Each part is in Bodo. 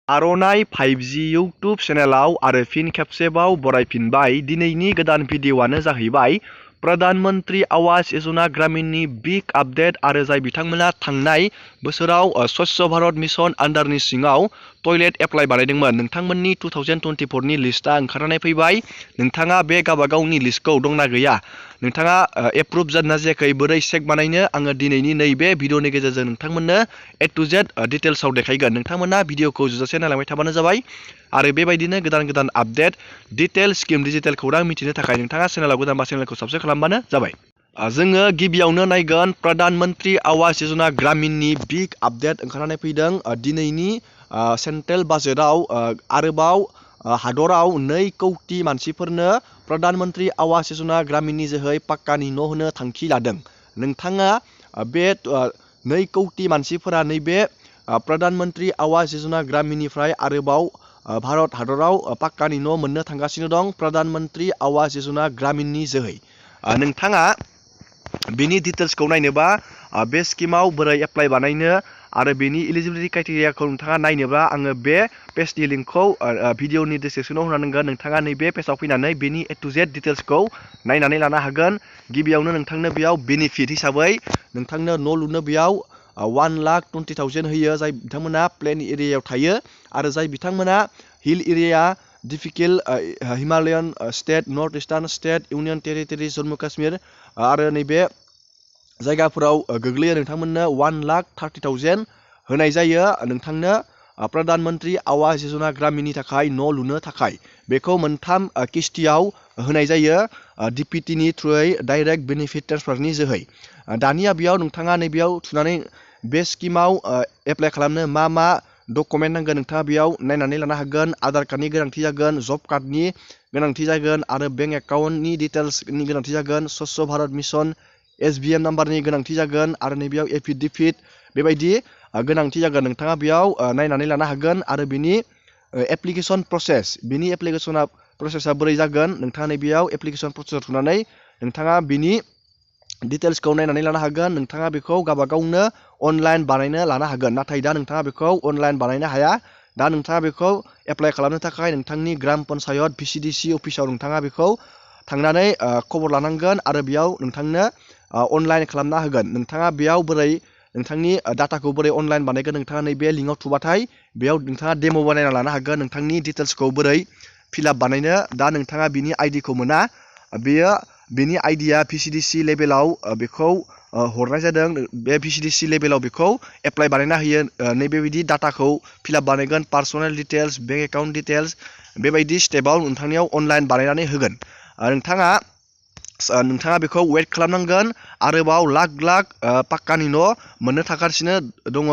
आर'नाइ 5G इउटुब चेनेलाव आरो फिन खेबसेबाव बरायफिनबाय। दिनैनि गोदान भिडिअ'आनो जाहैबाय प्रधान मंत्री आवास योजना ग्रामीणनि बिग आपडेट आरो जाय बिथांमोना थांनाय बोसोराव स्वच्छ भारत मिशन आन्डारनि सिङाव टयलेट एप्लाइ बानायदोंमोन। नोंथांमोननि 2024 नि लिस्टआ ओंखारनानै फैबाय। नोंथाङा बे गावबागावनि लिस्टखौ दंना गैया, नोंथाङा एप्रुभ जादोंना जायाखै, बोरै चेक बानायनो, आङो दिनैनि नैबे भिडिअ'नि गेजेरजों नोंथांमोननो A to Z डिटेल्सआव देखायगोन। नोंथांमोना भिडिअ'खौ जोबजासे नायलांबाय थाबानो जाबाय आरो बेबायदिनो गोदान गोदान आपडेट डिटेल स्किम डिजिटेल खौरां मिथिनो थाखाय नोंथाङा चेनेलाव गोदानबा चेनेलखौ साबस्क्राइब खालामबानो जाबाय। जोङो गिबियावनो नायगोन प्रधान मंत्री आवास योजना ग्रामीणनि बिग आपडेट ओंखारनानै फैदों। दिनैनि सेन्ट्रेल बाजेटआव आरोबाव हादराव 2 कौटि मानसिफोरनो प्रधान मंत्री आवास योजना ग्रामीणनि जोहै पाक्कानि न' होनो थांखि लादों। नोंथाङा बे 2 कौटि मानसिफोरा नैबे प्रधान मंत्री आवास योजना ग्रामीणनिफ्राय आरोबाव भारत हादराव पाक्कानि न' मोननो थांगासिनो दं प्रधान मंत्री आवास योजना ग्रामीणनि जोहै। नोंथाङा बेनि डिटेल्सखौ नायनोबा बे स्किमाव बोरै एप्लाइ बानायनो आरो बेनि इलिजिबिलिटि क्राइटेरियाखौ नोंथाङा नायनोबा आङो बे पेजनि लिंकखौ भिडिअनि डिसक्रिपसनाव होनांगोन। नोंथाङा नैबे पेजाव फैनानै बेनि A to Z डिटेल्सखौ नायनानै लानो हागोन। गिबियावनो नोंथांनो बेयाव बेनिफिट हिसाबै नोंथांनो न' लुनो बेयाव 1,20,000 होयो जाय बिथांमोना प्लेन एरियायाव थायो आरो जाय बिथांमोना hill area difficult Himalayan state, north eastern state, union territory Jammu Kashmir आरो नैबे जायगाफोराव गोग्लैयो नोंथांमोननो 1,30,000 होनाय जायो नोंथांनो प्रधान मंत्री आवास योजना ग्रामीणनि थाखाय न' लुनो थाखाय। बेखौ मोनथाम किस्तियाव होनाय जायो DPTनि थ्रुयै डाइरेक्ट बेनिफिट ट्रेन्सफारनि जोहै। दानिया बेयाव नोंथाङा नैबेयाव थुनानै बे स्किमाव एप्लाइ खालामनो मा डकुमेन्ट नांगोन नोंथाङा बेयाव नायनानै लानो हागोन। आधार कार्डनि गोनांथि जागोन, जब कार्डनि गोनांथि जागोन आरो बेंक एकाउन्टनि डिटेल्सनि गोनांथि जागोन, स्वच्छ भारत मिशन SBM नाम्बारनि गोनांथि जागोन आरो नैबेयाव एफिडेभिट बेबायदि गोनांथि जागोन। नोंथाङा बेयाव नायनानै लानो हागोन आरो बिनि एप्लिकेसन प्रसेसा बोरै जागोन नोंथाङा नैबेयाव एप्लिकेसन प्रसेसआव थुनानै नोंथाङा बिनि डिटेल्सखौ नायनानै लानो हागोन। नोंथाङा बेखौ गावबागावनो अनलाइन बानायनो लानो हागोन। नाथाय दा नोंथाङा बेखौ अनलाइन बानायनो हाया। दा नोंथाङा बेखौ एप्लाइ खालामनो थाखाय नोंथांनि ग्राम पन्सायत VCDC अफिसाव नोंथाङा बेखौ थांनानै खबर लानांगोन आरो बेयाव नोंथांनो अनलाइन खालामना होगोन। नोंथाङा बेयाव बोरै नोंथांनि डाटाखौ बोरै अनलाइन बानायगोन नोंथाङा नैबे लिंकआव थुबाथाय बेयाव नोंथाङा डेम' बानायना लानो हागोन नोंथांनि डिटेल्सखौ बोरै फिलआप बानायनो। दा नोंथाङा बिनि आइडिखौ मोना, बेयो बिनि आइडिया VCDC लेभेलाव बेखौ हरनाय जादों। बे VCDC लेभेलाव बेखौ एप्लाइ बानायना होयो। नैबेबायदि डाटाखौ फिलआप बानायगोन, personal details, bank account details बेबायदि स्टेपाव नोंथांनियाव अनलाइन बानायनानै होगोन। नोंथाङा बेखौ वेट खालामनांगोन। आरोबाव लाख पाक्कानि न' मोननो थागासिनो दङ।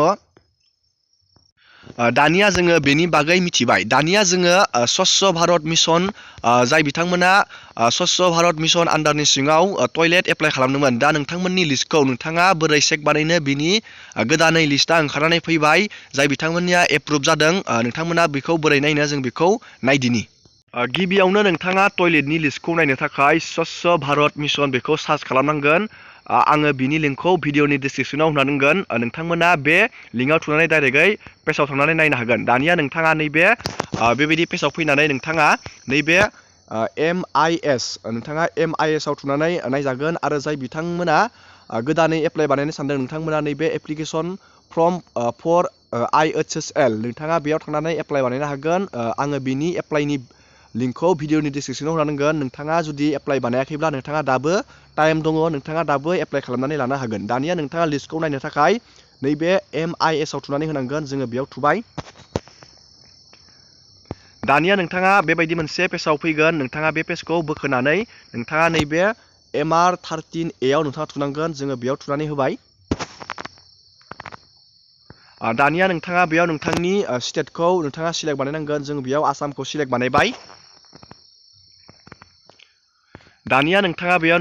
दानिया जोङो बेनि बागै मिथिबाय। दानिया जोङो स्वच्छ भारत मिशन जाय बिथांमोना स्वच्छ भारत मिशन आन्डारनि सिङाव टयलेट एप्लाइ खालामदोंमोन। दा नोंथांमोननि लिस्टखौ नोंथाङा बोरै चेक बानायनो बिनि गोदानै लिस्टआ ओंखारनानै फैबाय। जाय बिथांमोननिया एप्रुभ जादों नोंथांमोना बेखौ बोरै नायनो जों बेखौ नायदिनि। गिबियावनो नोंथाङा टयलेटनि लिस्टखौ नायनो थाखाय स्वच्छ भारत मिशन बेखौ सार्च खालामनांगोन। आङो बिनि लिंकखौ भिडिअनि डिसक्रिपसनाव होनांगोन। नोंथांमोना बे लिंकआव थुनानै डाइरेक्टयै पेजाव थांनानै नायनो हागोन। दानिया नोंथाङा नैबे बेबायदि पेजाव फैनानै नोंथाङा नैबे नोंथाङा MIS आव थुनानै नायजागोन आरो जाय बिथांमोना गोदानै एप्लाइ बानायनो सानदों नोंथांमोना नैबे एप्लिकेसन फर्म फर IHSL नोंथाङा बेयाव थांनानै एप्लाइ बानायनो हागोन। आङो बिनि एप्लाइनि लिंकखौ भिडिअनि डिसक्रिपसनाव होनांगोन। नोंथाङा जुदि एप्लाइ बानायाखैब्ला नोंथाङा दाबो टाइम दङ, नोंथाङा दाबो एप्लाइ खालामनानै लानो हागोन। दानिया नोंथाङा लिस्टखौ नायनो थाखाय नैबे MIS आव थुनानै होनांगोन। जोङो बेयाव थुबाय। दानिया नोंथाङा बेबायदि मोनसे पेजाव फैगोन। नोंथाङा बे पेजखौ बोखोनानै नोंथाङा नैबे MR13A आव नोंथाङा थुनांगोन। जोङो बेयाव थुनानै होबाय। दानिया नोंथाङा बेयाव नोंथांनि स्टेटखौ नोंथाङा सिलेक्ट बानायनांगोन। जों बेयाव आसामखौ सिलेक्ट बानायबाय। दानिया नोंथाङा बेयाव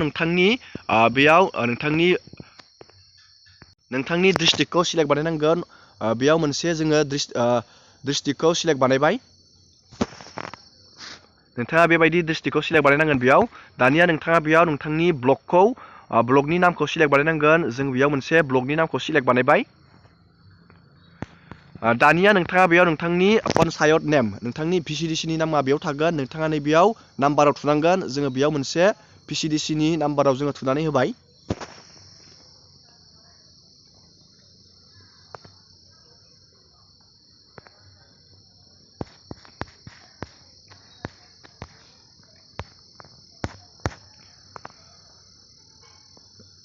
नोंथांनि डिस्ट्रिक्टखौ सिलेक्ट बानायनांगोन। बेयाव मोनसे जोङो डिस्ट्रिक्टखौ सिलेक्ट बानायबाय। नोंथाङा बेबायदि डिस्ट्रिक्टखौ सिलेक्ट बानायनांगोन बेयाव। दानिया नोंथाङा बेयाव नोंथांनि ब्लकनि नामखौ सिलेक्ट बानायनांगोन। जों बेयाव मोनसे ब्लकनि नामखौ सिलेक्ट बानायबाय। दानिया नोंथाङा बेयाव नोंथांनि पन्सायत नेम नोंथांनि VCDC नि नामा बेयाव थागोन। नोंथाङा नै बेयाव नाम्बाराव थुनांगोन। जोङो बेयाव मोनसे VCDC नि नाम्बाराव जोङो थुनानै होबाय।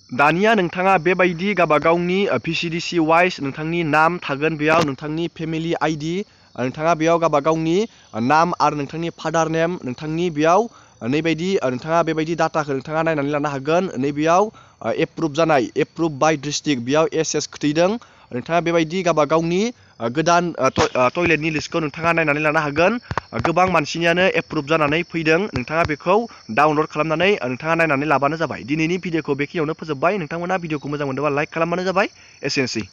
दानिया नोंथाङा बेबायदि गावबागावनि VCDC वाइज नोंथांनि नाम थागोन बेयाव नोंथांनि फेमिलि आइडि नोंथाङा बेयाव गावबागावनि नाम आरो नोंथांनि फादार नेम नोंथांनि बेयाव नैबायदि नोंथाङा बेबायदि डाटाखौ नोंथाङा नायनानै लानो हागोन। नैबेयाव एप्रुभ जानाय एप्रुभ बाय डिस्ट्रिक्ट बेयाव एस खोथैदों। नोंथाङा बेबायदि गावबागावनि गोदान टयलेटनि लिस्टखौ नोंथाङा नायनानै लानो हागोन। गोबां मानसिनियानो एप्रुभ जानानै फैदों। नोंथाङा बेखौ डाउनलड खालामनानै नोंथाङा नायनानै लाबानो जाबाय। दिनैनि भिडिअखौ बेखिनियावनो फोजोबबाय। नोंथांमोना भिडिअखौ मोजां मोनदोंबा लाइक खालामबानो जाबाय। एसेनोसै।